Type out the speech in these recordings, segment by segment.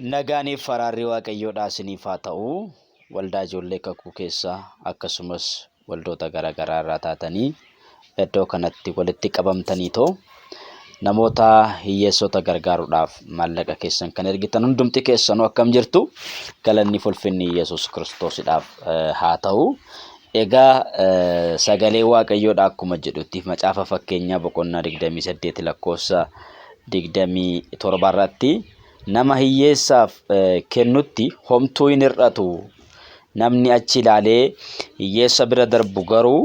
Nagaaniif araarri Waaqayyoodhaa isiniif haa ta'u. Waldaa ijoollee kakuu keessaa akkasumas waldoota garaa garaa irraa taatanii iddoo kanatti walitti qabamtaniitoo namoota hiyyeessota gargaaruudhaaf maallaqa keessan kan ergitan hundumti keessanuu akkam jirtu? Galanni fulfinni Yesuus Kiristoosidhaaf haa ta'u. Egaa sagalee Waaqayyoodha akkuma jedhutti macaafa fakkeenyaa boqonnaa 28 lakkoofsa 27 irratti nama hiyyeessaaf kennutti homtuu hin hir'atu. Namni achi ilaalee hiyyeessa bira darbu garuu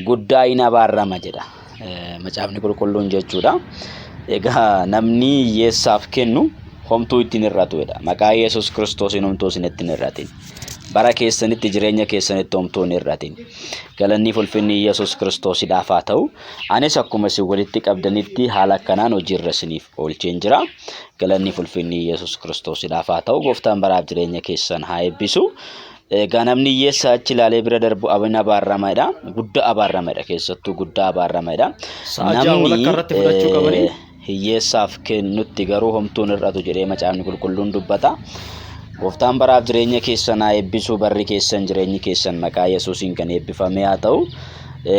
guddaa hin abaarrama jedha. Macaafni qulqulluun jechuudha. Egaa namni hiyyeessaaf kennu homtuu ittiin hir'atu jedha. Maqaa Yesuus Kiristoosiin homtuu isinitti hin hir'atin. Bara keessanitti jireenya keessanitti homtuu hin hir'atin. Galanni fi ulfinni Yesuus Kiristoosidhaaf haa ta'u. Anis akkuma isin walitti qabdanitti haala akkanaan hojiirra isiniif oolcheen jira. Galanni fi ulfinni Yesuus Kiristoosidhaaf haa ta'u. Gooftaan baraaf jireenya keessan haa eebbisu. Egaa namni hiyyeessa achi ilaalee bira darbu abin abaarramadha. Guddaa abaarramadha. Keessattuu guddaa abaarramadha. Sa'a ja'a walakkaa irratti fudhachuu qabanii. Hiyyeessaaf kennutti garuu homtuun hir'atu jedhee macaafni qulqulluun dubbata. Gooftaan baraaf jireenya keessan haa eebbisu. Barri keessan jireenyi keessan maqaa Yesuusiin kan eebbifame haa ta'u.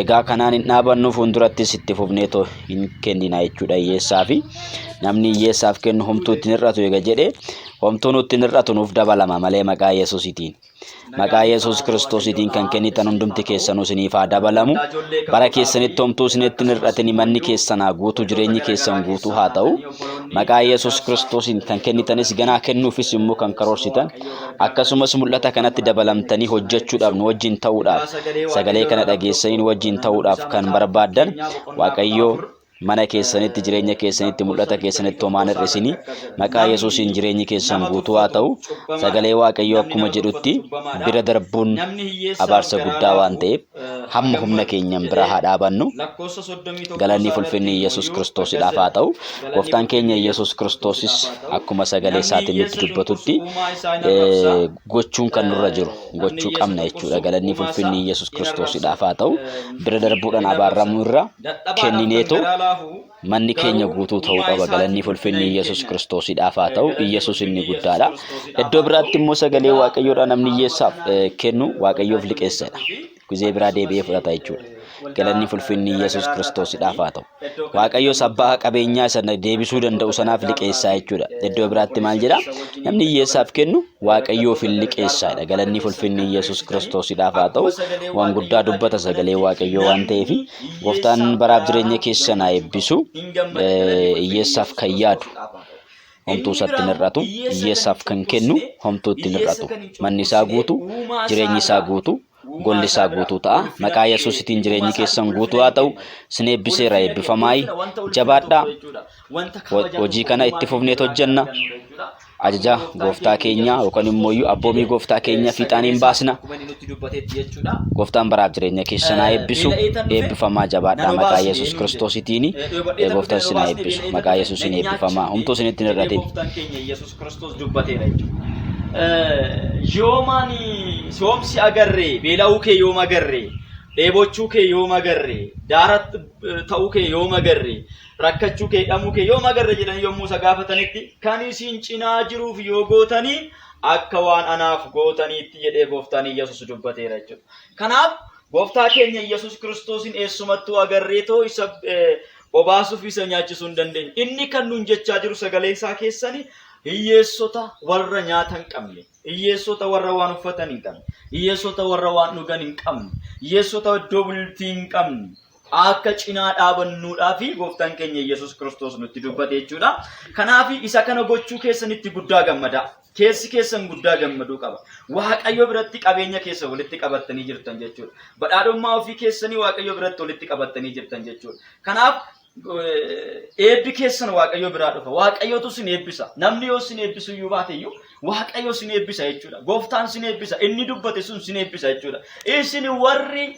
Egaa kanaan hin dhaabannu fuuldurattis itti fufneetoo hin kennina jechuudha hiyyeessaa fi namni hiyyeessaaf kennu homtuu ittiin hir'atu eega jedhe homtuu nutti hin hir'atu nuuf dabalama malee maqaa Yesuusitiin. Maqaa Yesuus Kiristoositiin kan kennitan hundumti keessanuu isiniif haa dabalamu. Bara keessanitti homtuu isinitti hin hir'atin manni keessan haa guutu jireenyi keessan guutuu haa ta'u. Maqaa Yesuus Kiristoosiin kan kennitanis ganaa kennuufis immoo kan karoorsitan akkasumas mul'ata kanatti dabalamtanii hojjechuudhaaf nu wajjin ta'uudhaaf sagalee kana dhageessanii nu wajjin ta'uudhaaf kan barbaaddan Waaqayyo mana keessanitti jireenya keessanitti mul'ata keessanitti homaan hir'isini maqaa Yesuusiin jireenyi keessan guutuu haa ta'u. Sagalee Waaqayyoo akkuma jedhutti bira darbuun abaarsa guddaa waan ta'eef hamma humna keenyan bira haa dhaabannu. Galanni fulfinni Yesuus Kiristoosidhaaf haa ta'u. Gooftaan keenya Yesuus Kiristoosis akkuma sagalee isaatiin nutti dubbatutti gochuun kan nurra jiru gochuu qabna jechuudha. Galanni fulfinni Yesuus Kiristoosidhaaf haa ta'u. Bira darbuudhaan abaarramuu irra kennineetu manni keenya guutuu ta'uu qaba. Galanni fulfinni Yesuus Kiristoosidhaaf haa ta'u. Yesuus inni guddaadha. Iddoo biraatti immoo sagalee Waaqayyoodhaa namni hiyyeessaaf kennu Waaqayyoof liqeessadha. Gizee biraa deebi'ee fudhata jechuudha. Galanni fulfinni Yesuus Kiristoosidhaaf haa ta'u. Waaqayyos abbaa qabeenyaa isa deebisuu danda'u sanaaf liqeessaa jechuudha. Iddoo biraatti maal jedha? Namni hiyyeessaaf kennu Waaqayyoof hin liqeessaadha. Galanni fulfinni Yesuus Kiristoosidhaaf haa ta'u. Waan guddaa dubbata sagalee Waaqayyoo waan ta'eef gooftaan baraaf jireenya keessan haa eebbisu. Hiyyeessaaf kan yaadu homtuu isatti hin hir'atu. Hiyyeessaaf kan kennu homtuu itti hin hir'atu. Manni isaa guutu, jireenyi isaa guutu, golli isaa guutuu ta'a. Maqaa Yesuusitiin jireenyi keessan guutuu haa ta'u. Isin eebbiseera eebbifamaayi. Jabaadhaa. Hojii kana itti fufneet hojjenna. Ajaja gooftaa keenyaa yookaan immoo abboomii gooftaa keenyaa fiixaan hin baasna. Gooftaan baraaf jireenya keessan haa eebbisu. Eebbifamaa jabaadhaa maqaa Yesuus Kiristoositiin. Gooftaan isin haa eebbisu. Maqaa Yesuusiin eebbifamaa. Homtuu isinitti hin hir'atin. Gooftaan keenya Yesuus Kiristoos dubbateera jechuudha. Yoomaan soomsi agarree, beela'uu kee yoom agarree, dheebochuu kee yoom agarree, daara ta'uu kee yoom agarree, rakkachuu kee, hidhamuu kee yoom agarre jedhanii yommuu isa gaafatanitti kan isin cinaa jiruuf yoo gootanii akka waan anaaf gootaniitti jedhee gooftaan Yesuus dubbateera jechuudha. Kanaaf gooftaa keenya Yesuus Kiristoosiin eessumattuu agarreetoo isa obaasuuf isa nyaachisuu hin dandeenyu. Inni kan nuun jechaa jiru sagalee isaa keessani hiyyeessota warra nyaata hin qabne, hiyyeessota warra waan uffatan hin qabne, hiyyeessota warra waan dhugan hin qabne, hiyyeessota iddoo bultii hin qabne akka cinaa dhaabannuudhaa fi gooftaan keenya Yesuus Kiristoos nutti dubbate jechuudha. Kanaaf isa kana gochuu keessanitti guddaa gammadaa. Keessi keessan guddaa gammaduu qaba. Waaqayyo biratti qabeenya keessa walitti qabattanii jirtan jechuudha. Badhaadhummaa ofii keessanii Waaqayyo biratti walitti qabattanii jirtan jechuudha. Kanaaf eebbi keessan Waaqayyo biraa dhufa. Waaqayyotu sin eebbisa. Namni yoo sin eebbisu iyyuu baate iyyuu Waaqayyo sin eebbisa jechuudha. Gooftaan sin eebbisa. Inni dubbate sun sin eebbisa jechuudha. Isin warri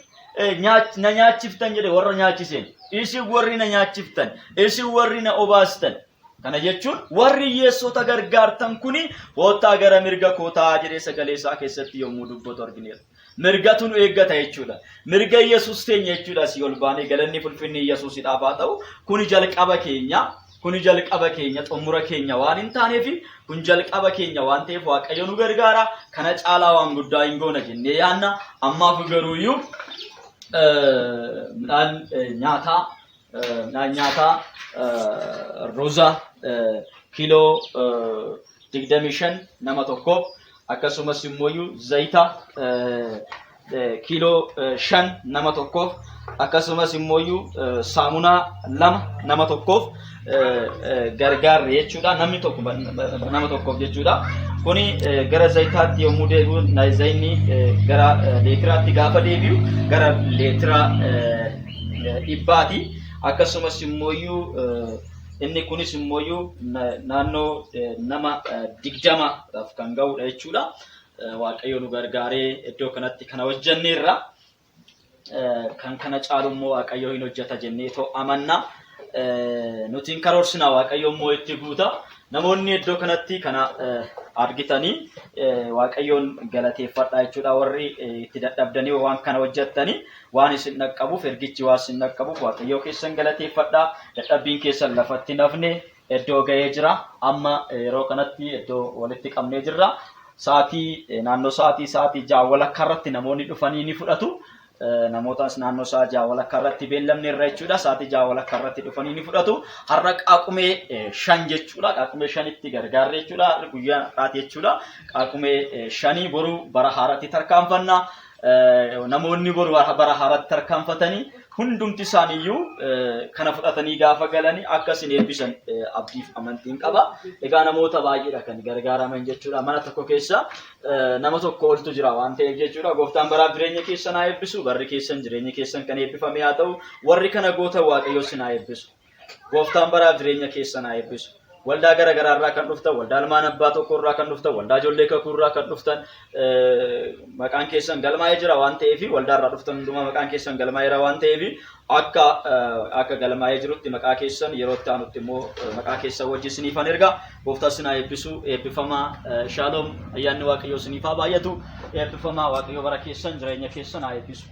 na nyaachiftan jedhe warra nyaachiseen. Isin warri na nyaachiftan. Isin warri na obaastan. Kana jechuun warri hiyyeessota gargaartan kuni koottaa gara mirga koo taa'aa jedhee sagalee isaa keessatti yommuu dubbatu argineerra. Mirgatu nu eeggata jechuudha. Mirga Yesuus teenya jechuudha asii ol baanee galanni fulfinni Yesuusidhaaf haa ta'u. Kuni jalqaba keenya. Kuni jalqaba keenya xumura keenya waan hin taaneef kun jalqaba keenya waan ta'eef Waaqayyo nu gargaara. Kana caalaa waan guddaa hin goona jennee yaanna. Ammaaf garuuyyuu midhaan nyaataa midhaan nyaataa ruuza kiiloo 25 nama tokkoof akkasumas immoo zayita kiiloo 5 nama tokkoof akkasumas immoo saamunaa 2 nama tokkoof gargaarre jechuudha. Namni tokko nama tokkoof jechuudha. Kuni gara zayitaatti yommuu deebi'u zayinni gara leetiraatti gaafa deebi'u gara leetira 100ti. Akkasumas immoo inni kunis immoo naannoo nama 20dhaaf kan ga'udha jechuudha. Waaqayyo nu gargaaree iddoo kanatti kana hojjenneerra. Kan kana caalu immoo Waaqayyo hin hojjeta jennee too amanna. Nuti hin karoorsina Waaqayyo immoo itti guuta. Namoonni iddoo kanatti kana argitanii Waaqayyoon galateeffadha jechuudha. Warri itti dadhabdanii waan kana hojjettanii waan isin dhaqqabuuf ergichi waan isin dhaqqabuuf Waaqayyoo keessan galateeffadha. Dadhabbiin keessan lafatti hin hafne iddoo ga'ee jira. Amma yeroo kanatti iddoo walitti qabnee jirra. Sa'aatii naannoo sa'aatii sa'aatii 6 walakkaa irratti namoonni dhufanii ni fudhatu. Namootas naannoo sa'a 6 walakkaa irratti beellamne irra jechuudha. Sa'aatii 6 walakkaa irratti dhufanii ni fudhatu. Har'a qaaqumee 5 jechuudha. Qaaqumee 5tti gargaarre jechuudha. Har'i guyyaa har'aati jechuudha. Qaaqumee 5 boru bara haaraatti tarkaanfanna. Namoonni boru bara haaraatti tarkaanfatanii hundumti isaaniiyyuu kana fudhatanii gaafa galanii akka isin eebbisan abdiif amantiin qaba. Egaa namoota baay'eedha kan gargaaraman jechuudha. Mana tokko keessa nama tokko oltu jira waan ta'eef jechuudha. Gooftaan baraaf jireenya keessan haa eebbisu. Barri keessan jireenyi keessan kan eebbifame haa ta'u. Warri kana gootan Waaqayyo isin haa eebbisu. Gooftaan baraaf jireenya keessan haa eebbisu. Waldaa gara garaa irraa kan dhuftan, waldaa ilmaan abbaa tokko irraa kan dhuftan, waldaa ijoollee kakuu irraa kan dhuftan, maqaan keessan galmaa'ee jira waan ta'eef, waldaa irraa dhuftan hundumaa maqaan keessan galmaa'eera waan ta'eef, akka akka galmaa'ee jirutti maqaa keessan yeroo itti aanutti immoo maqaa keessan wajjin isiniifan erga. Gooftaa isin haa eebbisu, eebbifamaa, shaaloom, ayyaanni Waaqayyoo isiniif haa baay'atu, eebbifamaa, Waaqayyo bara keessan jireenya keessan haa eebbisu.